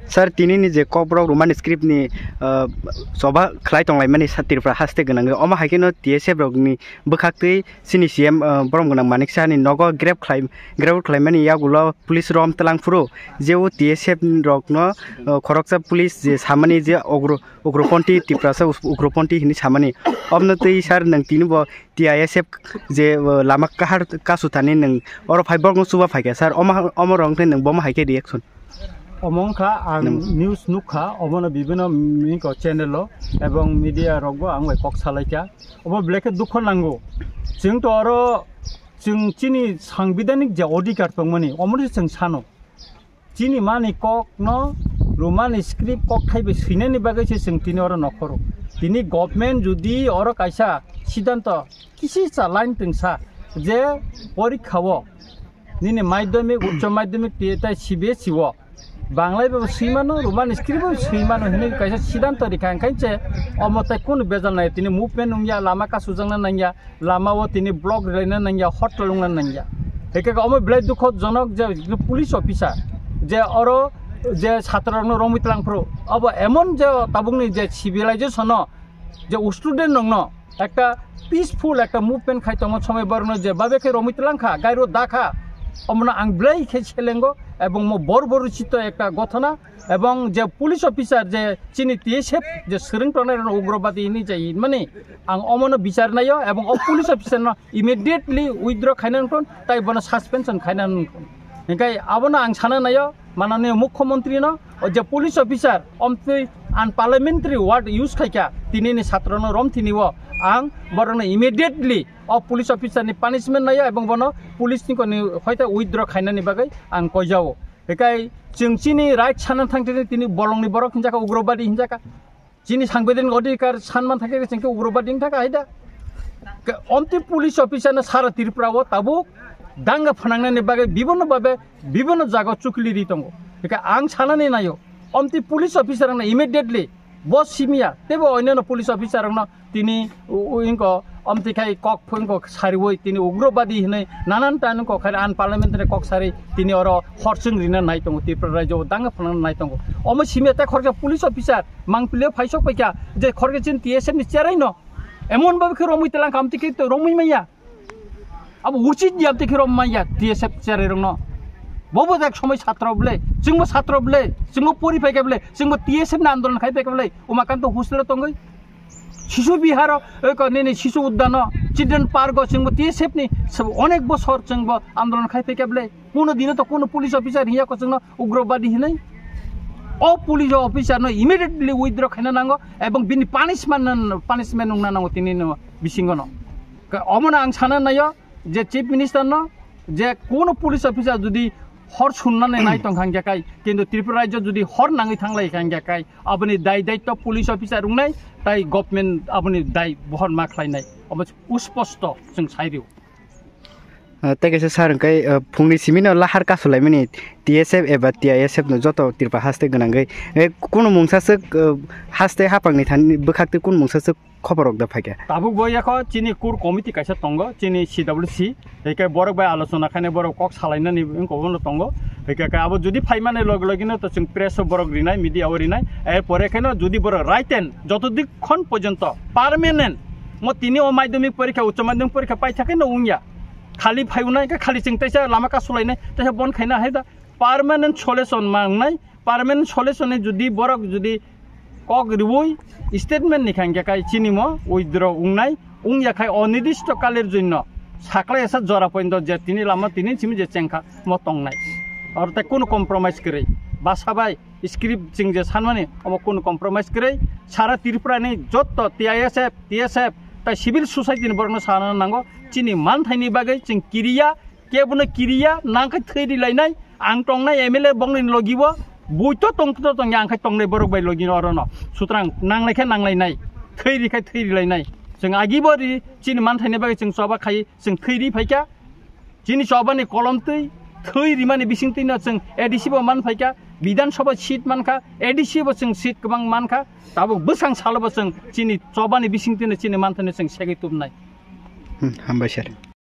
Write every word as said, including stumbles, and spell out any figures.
Sir, tini ni je kokborok Roman script ni, ah, choba khlai tonglaimani sa Tripura haste gwnangwi, omo hai kheno T S F rokni bwkhaktwi chini C M, ah, borom gwnang Manik Saha ni nogo grab khlai, grab khlaimani yagulo police rom twlang phuru je o T S F rokno, ah, khoroksa police je samani je ogro, ugroponthi Tiprasa us-, ugroponthi hinwi samani, omno twi sir nwng tini bo T I S F je, uh, lama kahar kasu thani nwng oro phai borokno chuba phaikha sir, omo, omo rok wngkhe nwng bomo hai khe reaction? Omo wngkha ang nwng news nukha, omono bibino miko channel o ebong media rokbo ang bai kok salaikha. Omo belai khe dukho nango. Chwng to oro chwng chini sangbidhanik je odhikar tongmani, omono se chwng sano. Chini mani kokno Roman script kok thaibai swinani bagwi se chwng tini oro nokhoro. Tini government jodi oro kaisa siddhanto kisi cha line twngsa je porikha o nini madhyamik, uccho madhyamik tei C B S E o Banglai bo swimano, Roman script bo swimano hinwi kaisa siddhanto rikha, hwnkhe se omo tai kunu bejal nai, tini movement wngya, lama kasujakna nangya, lama o tini block rilaina nangya, hotel wngna nangya. Hwnkhe omo belai dukhojonok je police officer je oro je chhatrarokno romwi twlang phuru, abo emon je tabukni je civilization o je student rokno ekta peaceful ekta movement khai tongma somoi borokno je babe khe romwi twlang kha, gairo da kha, omono ang belai khe selengo ebong mo bor bor chito ekta gothona. Ebong je police officer je chini T S F je swrwng tongnai rokno ugrobadi hinwi je hinmani ang omono bichar naio ebong o police officer no immediately withdraw khaina nangkon tai bono suspension khaina nangkon. Hingkai abono ang sana naio mananiya mukhyamantri no o je police officer omtwi unparliamentary word use khaikha tini ni chhatrano romthini o ang borokno immediately o police officer ni punishment naio ebong bono police ni koni hoite withdraw khainani bagwi ang koijao. Hikai chwng chini right sana thangtini tini bolongni borok hinjaka ugrobadi hinjaka. Chini sangbidhanik odhikar sanman thangtini chwng khe ugrobadi hinjaka haida. Ke omti police officer no sara Tripura o tabuk danga phanangnani bagwi bibinno babe bibinno jaga chukli ri tongo. Hikai ang sanani naio omti police officer no immediately bo simiya tebo onyono police officer rokno tini u-, u-, ingko omtwi khai kok phungko sariwi tini ugrobadi hinwi nanan tan kok khai unparliamentary kok sari tini oro horsing rina nai tongo Tripura rajyo danga phunang nai tongo. Omo simiya ta khoroksa police officer mangpili phaisok paikha je khoroksa chin T S F ni cherai no emon babe khe romwi telang kam tike to romwi maya. Abo uchit ya tei khirom manya T S F cherai rokno. Bobo jak somoi satro ble, chwngbo satro ble, chwngbo pori phaikha ble, chwngbo T S F ni andolon khai phaikha ble, Umakanta hostel o tongwi. Sisu Bihar o, eko nini Sisu Uddan o, Children Park o chwngbo T S F ni sab-, onek bosor chwngbo andolon khai phaikha ble. Kuno dino to kuno police officer hiya ko chwngno ugrobadi hinwi. O police officer no immediately withdraw khaina nango ebong bini punishment, punishment wngna nango tini no bisingo no. Ka-, omono ang sana naio je Chief Minister no je kuno police officer jodi hor sunnani nai tong kha hingkhe kai, kintu Tripura rajyo jodi hor nangwi thanglai kha hingkhe kai, aboni dai daitto police officer wngnai, tai government aboni dai bohor ma khlainai. Obo usposto chwng sai rio. Ah, tei kaisa sir hwnkhe, ah, phungni simi no lahar kasulaimani T S F eba T I S F no joto Tripura haste gwnangwi, eh, kunu mungsa swk, ah, haste hapangni thani bwkhak tei kunu mungsa swk khobor rok da phaikha. Tabuk bo yakho chini core committee kaisa tongo, chini C W C, hwnkhe borok bai alochona khainai borok kok salainani wngkok no tongo, hwnkhe khe abo jodi phaimani log logino to chwng press o borok rinai, media o rinai, er pore kheno jodi borok right and joto dikhon porjonto permanent mo tini o madhyamik porikha, uccho madhyamik porikha paithakhe no wngya, khali phaiunai khe khali chwng teisa lama kasulainai, teisa bon khaina hai da permanent solution mangnai. Permanent solution ni jodi borok jodi kok riwi statement ni kha hingkhe kai chini mo withdraw wngnai, wngya khai onirdisto kalir jonno saklai asa jora pointo je tini lama tini simi je chengkha mo tongnai. Oro tei kunu compromise kwrwi basa bai script chwng je sanmani omo kunu compromise kwrwi sara Tripura ni jotto T I S F, T S F tai civil society ni borokno sana nango chini manthaini bagwi chwng kiriya. Kebono kiriya, nangkhe thwi rilainai, ang tongnai M L A bongni logibo, buito tongto tongya, ang khe tongnai borok bai logino orono. Sutrang nanglai khe nanglainai, thwi ri khe thwi rilainai. Chwng agibo ri, chini manthaini bagwi chwng choba khai, chwng thwi ri phaikha. Chini chobani kolom twi, thwi rimani bising twino chwng A D C bo man phaikha, Bidhan Sabha seat mankha, A D C bo chwng seat kwbang mankha, tabuk bwsang salo bo chwng chini chobani bising twino chini manthaino chwng segwi tubnai. Hmm, hambai sir.